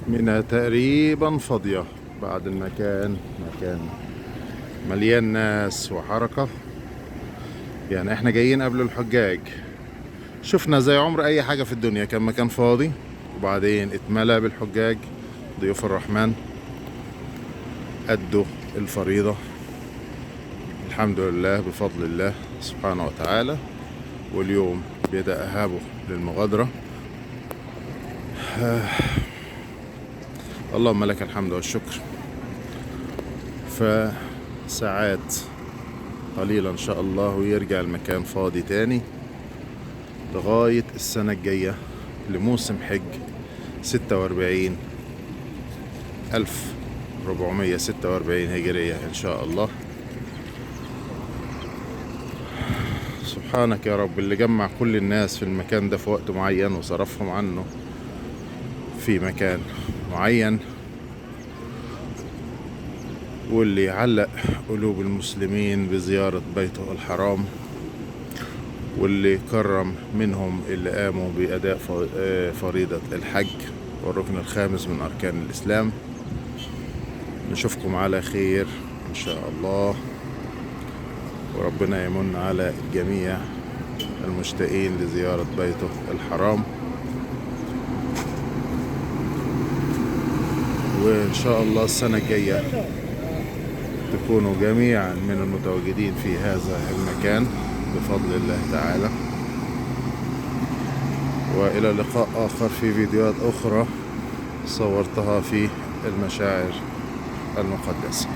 منى تقريبا فاضية بعد المكان مكان مليان ناس وحركة. يعني احنا جايين قبل الحجاج، شفنا زي عمر اي حاجة في الدنيا كان مكان فاضي وبعدين اتملى بالحجاج. ضيوف الرحمن أدوا الفريضة الحمد لله بفضل الله سبحانه وتعالى، واليوم بيتأهبوا للمغادرة. اللهم لك الحمد والشكر. فساعات قليلة إن شاء الله ويرجع المكان فاضي تاني لغاية السنة الجاية لموسم حج 1446 هجرية إن شاء الله. سبحانك يا رب اللي جمع كل الناس في المكان ده في وقت معين وصرفهم عنه في مكان معين، واللي علق قلوب المسلمين بزيارة بيته الحرام، واللي كرم منهم اللي قاموا بأداء فريضة الحج والركن الخامس من أركان الإسلام. نشوفكم على خير إن شاء الله، وربنا يمن على الجميع المشتاقين لزيارة بيته الحرام. وإن شاء الله السنة الجاية تكونوا جميعا من المتواجدين في هذا المكان بفضل الله تعالى. وإلى لقاء آخر في فيديوهات أخرى صورتها في المشاعر المقدسة.